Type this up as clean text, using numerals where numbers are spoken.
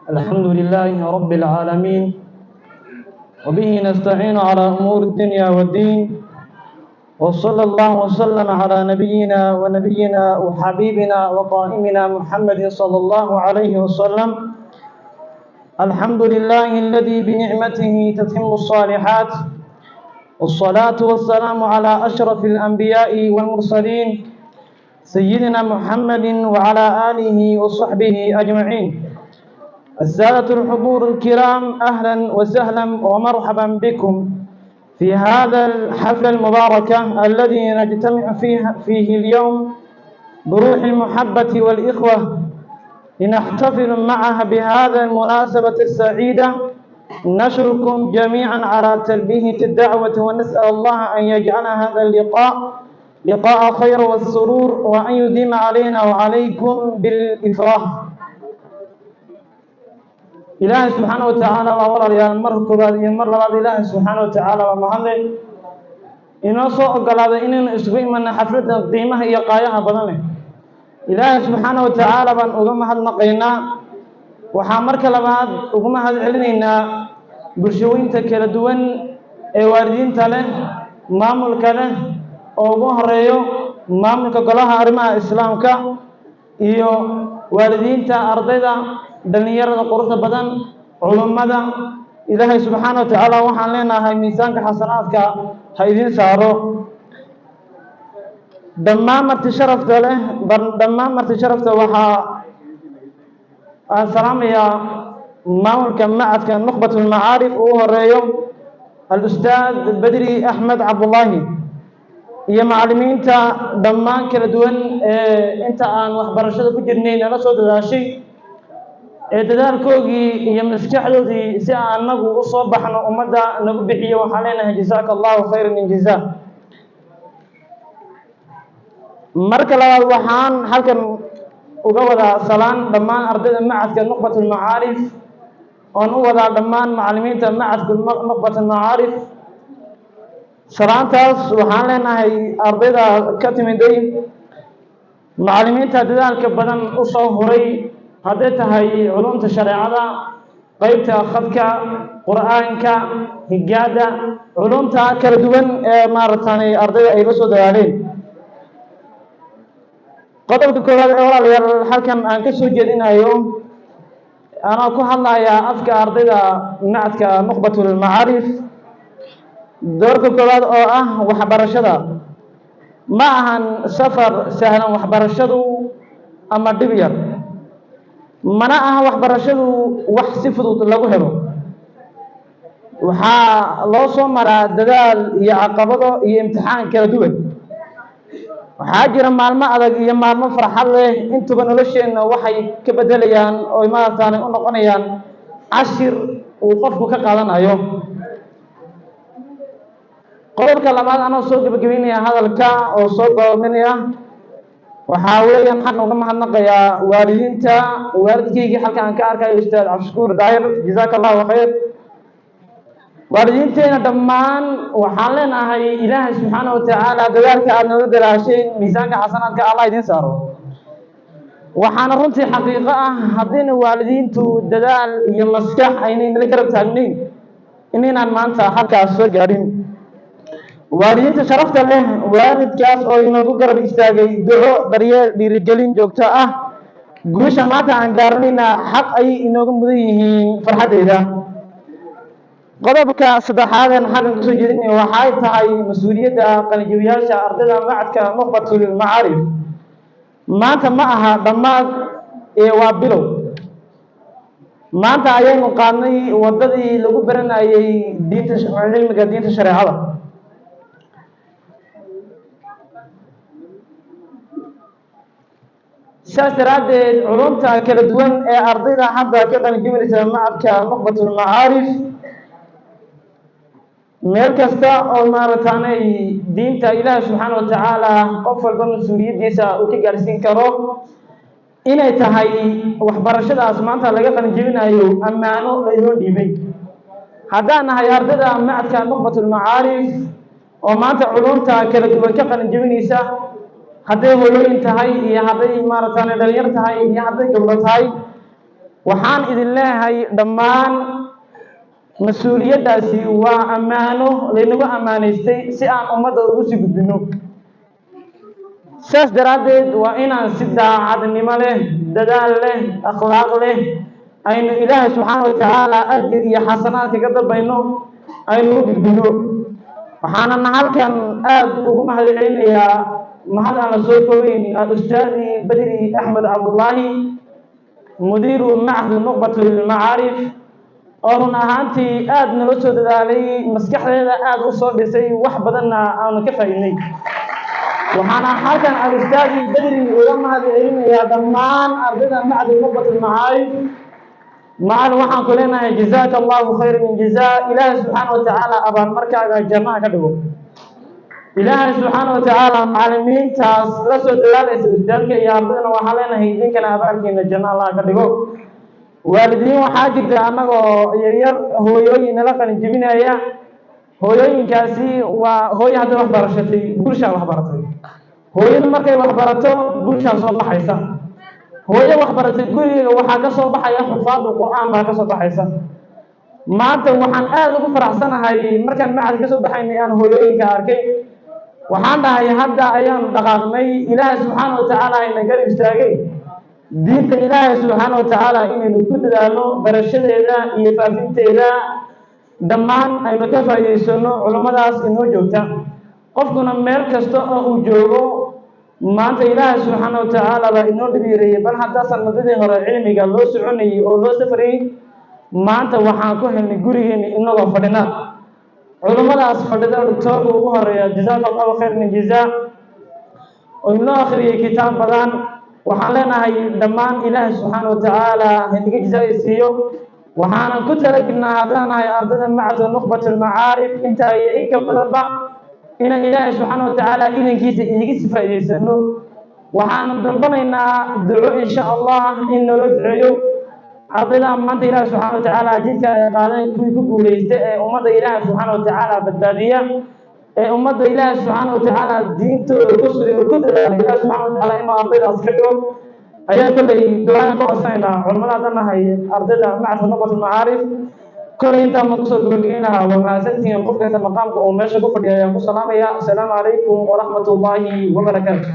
الحمد لله رب العالمين، وبه نستعين على أمور الدنيا والدين، وصلى الله وسلم على نبينا ونبينا وحبيبنا وقائمنا محمد صلى الله عليه وسلم. الحمد لله الذي بنعمته تتم الصالحات، والصلاة والسلام على أشرف الأنبياء والمرسلين، سيدنا محمد وعلى آله وصحبه أجمعين. السادة الحضور الكرام، أهلا وسهلا ومرحبا بكم في هذا الحفل المبارك الذي نجتمع فيه اليوم بروح المحبة والإخوة لنحتفل معها بهذا المناسبة السعيدة. نشكركم جميعا على تلبية الدعوة، ونسأل الله أن يجعل هذا اللقاء لقاء خير والسرور، وأن يديم علينا وعليكم بالإفراح. Ilaahay subxaana wa tacaala waa, walaalayaal, mar koowaad iyo mar labaad Ilaahay subxaana wa tacaala waa mahadle inoo soo ogolaaday inaynu isugu imana xafladda qiimaha iyo qaayaha badan leh. Ilaahay subxaana wa tacaala baan uga mahadnaqaynaa. Waxaa marka labaad ugu mahad celinaynaa bulshooyinta kala duwan ee waalidiinta leh, maamulka leh, oo ugu horeeyo maamulka Golaha Arrimaha Islaamka, iyo waalidiinta ardayda, dhallinyarada quruxda badan, culummada. Ilaahay subxaana wa tacaala waxaan leenahay miisaanka xasanaadka ha idiin saaro. Dhammaan marti sharafta leh, dhammaan marti sharafta, waxaa aan salaamayaa maamulka macadka Nukhbat Almacaarif, uu horeeyo al-ustaad Bedri Axmed Cabdullaahi, iyo macallimiinta dhammaan kala duwan ee inta aan waxbarashada ku jirnay nala soo dadaashay, ee dadaalkoogii iyo maskaxdoodii si aan annagu u soo baxno ummadda nagu bixiyo. Waxaan leenahay jazaaka Allahu khayran min jazaa. Marka labaad, waxaan halkan uga wadaa salaan dhammaan ardayda macadka Nukhbat Almacaarif, oon u wadaa dhammaan macallimiinta macadka Nukhbat Almacaarif. Salaantaas waxaan leenahay ardayda ka timiday, macallimiinta dadaalka badan u soo huray, hadday tahay culumta shareecada, qeybta khadka, Qur'aanka, higaada, culumta kala duwan ee maaragtay ardayda ay la soo dadaaleen. Qodobka koowaad ee, walaalayaal, halkan aan ka soo jeedinayo, anaa ku hadlayaa afka ardayda macadka Nukhbatulmacaarif, doorka koowaad oo ah waxbarashada. Ma ahan safar sahlan waxbarashadu ama dhib yar, mana aha waxbarashadu wax si fudud lagu helo. Waxaa loo soo maraa dadaal iyo caqabado iyo imtixaan kala duwan. Waxaa jira maalmo adag iyo maalmo farxad leh. Intuba nolosheenna waxay ka beddelayaan oo maaragtaane u noqonayaan cashir uu qofku ka qaadanayo. Qodobka labaad, anoo soo gebagabeynaya hadalka oo soo goominaya, waxaa weeyaan xaqan uga mahadnaqayaa waalidiinta, waalidkaygii halka aan ka arkayo, Ustaad Cabdishakuur Daahir, jazaaka Allahu khayr. Waalidiinteena dhammaan waxaan leenahay Ilaahay subxaana wa tacaala dadaalka aada nooga dalaasheen miisaanka xasanaadka Allah idiin saaro. Waxaana runtii xaqiiqo ah haddayna waalidiintu dadaal iyo maskax aynay nala garab taagnayn inaynaan maanta halkaas soo gaadhin. Waalidiinta sharafta leh, waalidkaas oo inoogu garab istaagay duco, daryeel, dhiirigelin joogto ah, guusha maanta aan gaaranayna xaq ayay inooga mudan yihiin farxaddeeda. Qodobka saddexaadan xaggan kusoo jeedinaya waxay tahay mas-uuliyadda qalinjabiyaasha ardayda macadka Nukhbatul Macaarif. Maanta ma aha dhammaad ee waa bilow. Maanta ayaynu qaadnay waddadii lagu baranayay diinta, cilmiga diinta shareecada. Sidaas daraaddeed, culumta kala duwan ee ardayda hadda ka qalinjabinaysa macadka Nukhbatul Macaarif, meel kasta oo maaragtaanay diinta Ilaahi subxaana wa tacaala qof walba mas-uuliyaddiisa uu ka gaarsiin karo, inay tahay waxbarashadaas maanta laga qalinjebinayo ammaano laynoo dhiibay. Haddaan nahay ardayda macadka Nukhbatulmacaarif oo maanta culumta kala duwan ka qalinjebinaysa, hadday hooyooyin tahay iyo hadday maaragtaane dhalinyar tahay iyo hadday gabdho tahay. Waxaan idin leeyahay, dhammaan mas-uuliyaddaasi waa ammaano laynagu ammaanaystay si aan ummadda ugu sii gudbinno. Saas daraaddeed waa inaan si daacadnimo leh, dadaal leh, akhlaaq leh, aynu Ilaahay subxaana wa tacaala ajir iyo xasanaad kaga dalbayno, aynu u gudbino. Waxaanana halkan aada ugu mahadcelinayaa, mahad aan la soo koobeyn, al-ustaadi Badri Axmed Cabdullaahi, mudiiru machad Nuqbat Lilmacaarif, oo run ahaantii aada nala soo dadaalay, maskaxdeeda aada u soo dhisay, wax badanna aanu ka faa'iidnay. Waxaana halkan al-ustaadi Badri uga mahad celinayaa dhammaan ardayda machad Nuqbat Lilmacaarif. Macalin, waxaan ku leenahay jazaaka Allahu khayra min jazaa. Ilaahay subxaana wa tacaala abaalmarkaaga jannaha ka dhigo. Ilaahay subxaana wa tacaala macalimiintaas la soo dadaalaysa ustaadka iyo ardaydana waxaan leenahay, idinkana abaalkiina janno Allah ka dhigo. Waalidiin waxaa jirta annagoo yaryar hooyooyin nala qalin jebinaya. Hooyooyinkaasi waa hooyo hadday wax barashatay, bulshaa wax baratay. Hooyadu markay wax barato, bulshaa soo baxaysa. Hooyo wax baratay, gurigeega waxaa ka soo baxaya xufaadu Qur-aan baa ka soo baxaysa. Maanta waxaan aada ugu faraxsanahay, markaan macad ka soo baxaynay aan hooyooyinka arkay, waxaan dhahay hadda ayaanu dhaqaaqnay. Ilaahay subxaana wa tacaala ayna garab istaagay diinta Ilaahay subxaana wa tacaala inaynu ku dadaalno barashadeeda iyo faafinteeda, dhammaan aynu ka faa'iidaysano culummadaas inoo joogta. Qofkuna meel kasta oo uu joogo maanta Ilaahay subxaana wa tacaala baa inoo dhibiireeyey. Bal haddaa sanadadii hore cilmiga loo soconayey oo loo safrayey, maanta waxaan ku helnay gurigeeni inagoo fadhina culummadaas fadhida. Doctoorka ugu horeeya, jazaaka Allahu khayr min jazaa, oo inoo akhriyey kitaab badan. Waxaan leenahay dhammaan Ilaahay subxaana wa tacaala hanaga jazaa siiyo. Waxaanan ku talagelnaa haddaan nahay ardayda macda Nuqbat Almacaarif, intaa iyo in ka badanba inaan Ilaahay subxaana wa tacaala idankiisa iiga si faa'iidaysano. Waxaanan dalbanaynaa duco, insha Allah, in naloo duceeyo. Ardayda maanta Ilaahay subxaana wa tacaala jidka ay qaadeen kuwii ku guulaysta ee ummadda Ilaahay subxaana wa tacaala badbaadiya, ee ummadda Ilaahay subxaana wa tacaala diintooda ku sugay oo ku dadaalay, Ilaahay subxaana wa tacaala inuu ardaydaas ka dhigo ayaa kolley ducada ka codsanaynaa culamada haddaan nahay ardayda macadka Nuqbat Almacaarif. Kolley intaan ma kusoo gabagayn lahaa. Waa mahadsantihiin. Qof kasta maqaamka uu meesha ku fadhiya ayaan ku salaamaya. Asalaamu calaykum waraxmat ullaahi wabarakaatu.